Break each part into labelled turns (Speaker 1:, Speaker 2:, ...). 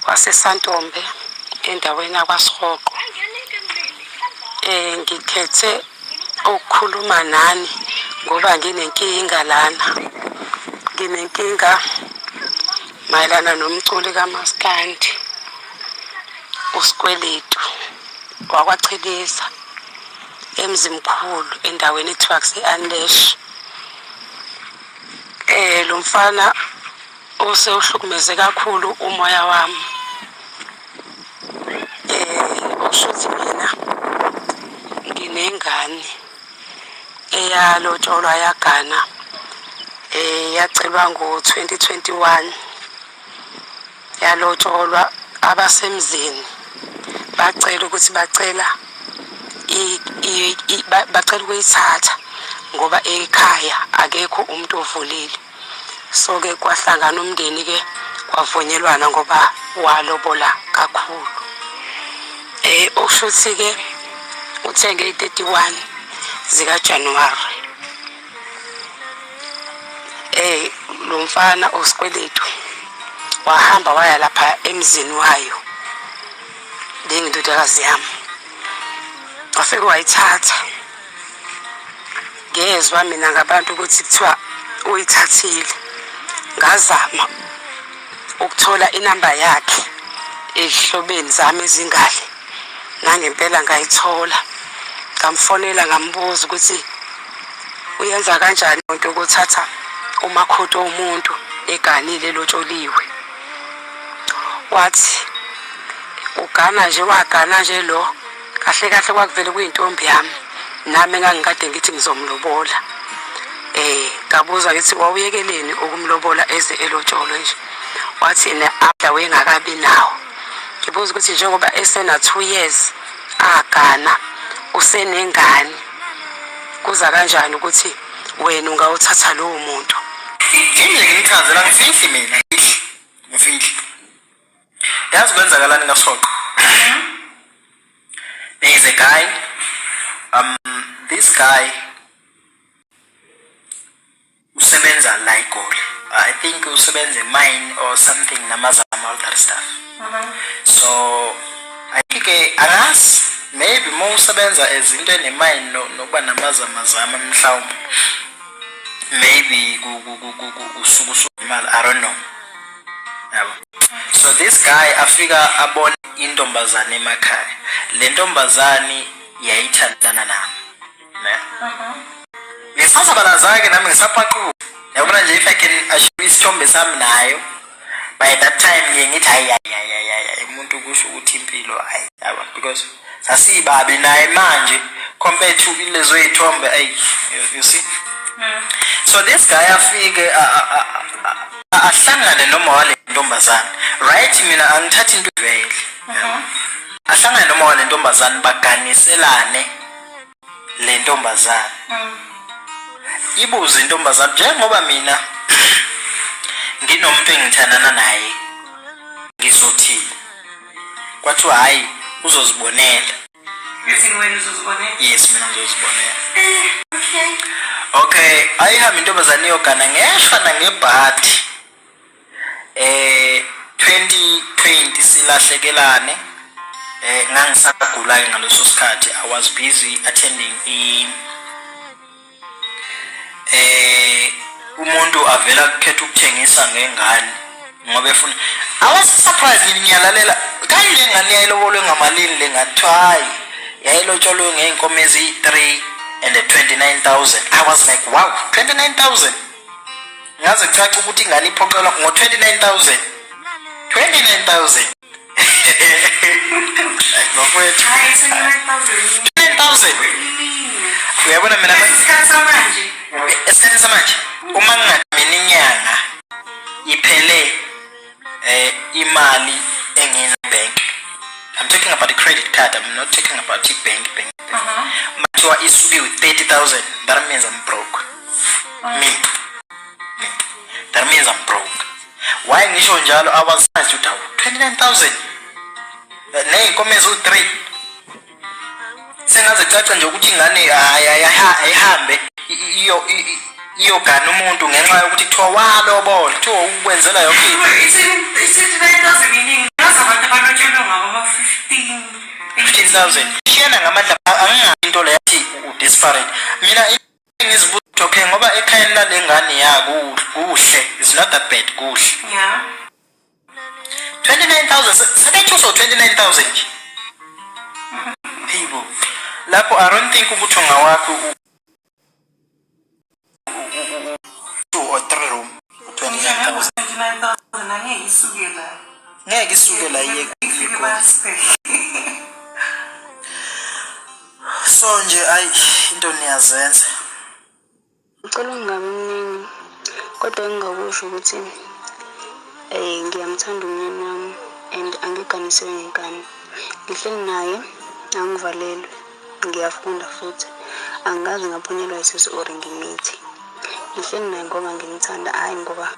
Speaker 1: waseSantombe endaweni yakwaSihoqo. Ngikhethe ukukhuluma nani ngoba nginenkinga lana. Nginenkinga mayelana nomculi kamaskandi uSkweletu wakwaChiliza eMzimkhulu endaweni ekuthiwa kuse-Unleash. Lo mfana osewuhlukumeze kakhulu umoya wami. Okusho ukuthi mina nginengane eyalotsholwa yagana yacelwa ngo-2021 yalotsholwa abasemzini bacela ukuthi bacela bacela ukuyithatha ngoba ekhaya akekho umuntu ovulile. So-ke kwahlangana umndeni-ke kwavunyelwana ngoba walobola kakhulu. Okusho ukuthi-ke uthe ngeyi-31 zikaJanuwari lo mfana osikweletu wahamba waya lapha emzini wayo lengindodakazi yami, wafike wayithatha. Ngezwa mina ngabantu ukuthi kuthiwa uyithathile, ngazama ukuthola inamba yakhe ezihlobeni zami ezingale, nangempela ngayithola. Ngamfonela ngambuza ukuthi uyenza kanjani into yokuthatha umakhoto womuntu eganile elotsholiwe. Wathi ugana nje, wagana nje lo, kahle kahle kwakuvele kuyintombi yami nami engangikade ngithi ngizomlobola. Ngabuza ngithi wawuyekeleni ukumlobola eze elotsholwe nje, wathi ne-amandla wayengakabi nawo. Ngibuza ukuthi njengoba esena 2 years agana usenengane, kuza kanjani ukuthi wena ungawuthatha lowo muntu?
Speaker 2: Yini nginichazela ngifihli mina ngifihli ngifihli. Yazi kwenzakalani kaSoqo? There is a guy, this guy usebenza la eGoli. I think usebenza mine or something namazama, all that stuff. So I think ke angazi, maybe uma usebenza as into ene-mine nokuba namazamazama, mhlawumbe maybe usuke usuke imali, I don't know, yabo. So this guy afika abone intombazane emakhaya, le ntombazane yayithandana nami ne ngisazabalaza-ke nami ngisaphaquka, yabona nje. If I can assure isithombe sami nayo by that time, ngiye ngithi hayi hayi hayi hayi hayi, umuntu kusho ukuthi impilo hayi, yabo, because sasiyibabi naye manje compared to lezo y'thombe, ayi, you see. So this guy afike ahlangane noma wale ntombazane, right? Mina angithathi into vele. Ahlangane noma wale ntombazane, baganiselane le ntombazane. Ibuze intombazane, njengoba mina nginomuntu engithandana naye, ngizothini? Kwathiwa hhayi, uzozibonela.
Speaker 3: Uthini wena, uzozibonela?
Speaker 2: Yes, mina ngizozibonela.
Speaker 3: Okay.
Speaker 2: Okay, ayihambe intombazane iyogana. Ngeshwa nangebhadi 2020 silahlekelane. Ngangisagula ke ngaleso sikhathi. I was busy attending i umuntu avela kukhetha ukuthengisa ngengane ngoba efuna. I was surprised, ngithi ngiyalalela kanti le ngane yayilobolwe ngamalini le ngane? Kuthiwa hayi, yayilotsholwe ngey'nkomo eziyi-3 and 29,000. I was like, wow, 29,000! Ngaze kucaca ukuthi ingane iphoqelwa ngo-29,000, 29,000 bafowethu.
Speaker 3: Hayi, 29,000.
Speaker 2: 29,000, uyabona mina.
Speaker 3: Isikhathi samanje.
Speaker 2: Esikhathini samanje, uma ngingathi mina inyanga iphele imali engine bank, I'm talking about the credit card, I'm not talking about the bank bank. Mathiwa isuke with 30,000, that means I'm broke. Me, that means I'm broke. Why ngisho njalo? I was surprised ukuthi awu, 29,000 ney'nkomo eziwu-3, sengaze kucace nje ukuthi ingane ayihambe iyogana umuntu ngenxa yokuthi kuthiwa walobola, kuthiwa ukwenzela yonke into.
Speaker 3: I-29,000 iningi.
Speaker 2: 29000 shiyana ngamandla angingabi into le yathi u-desperate. Mina ngizibuza ukuthi okay ngoba ekhayeni lale ngane ya kuhle, it's not that bad, kuhle.
Speaker 3: Yeah.
Speaker 2: 29000 sebethusa 29000 nje. Hey bo. Lapho I don't think ukuthi ungawakho two or three room 29000.
Speaker 3: 29,000 angeke isuke la.
Speaker 2: Ngeke isuke la iye
Speaker 3: Ifike
Speaker 2: iye.
Speaker 3: basibheke.
Speaker 2: So nje ayi into niyazenza.
Speaker 4: Ngicela ungabi mningi, kodwa engingakusho ukuthi ngiyamthanda umyeni wami and angiganisiwe ngenkani. Ngihleli naye, angivalelwe, ngiyafunda futhi. Angikaze ngaphunyelwa isisu or ngimithi. Ngihleli naye ngoba ngimthanda, hhayi ngoba.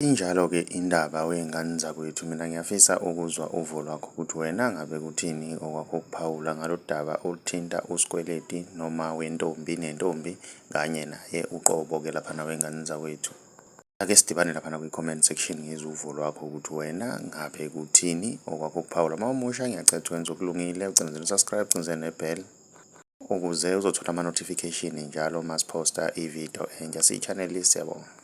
Speaker 5: Injalo-ke indaba wey'ngane zakwethu, mina ngiyafisa ukuzwa uvo lwakho ukuthi wena ngabe kuthini okwakho ukuphawula ngalolu daba oluthinta uSkweleti noma wentombi nentombi kanye naye uqobo-ke laphana wey'ngane zakwethu. Ake sidibane laphana kwi-comment section ngizwe uvo lwakho ukuthi wena ngabe kuthini okwakho ukuphawula. Uma umusha ngiyacela ukuthi wenze okulungile, ucindezele u-subscribe, ucindezele ne-bell ukuze uzothola ama-notification njalo uma siphosta i-video entsha. Siyi-channel, siyabonga.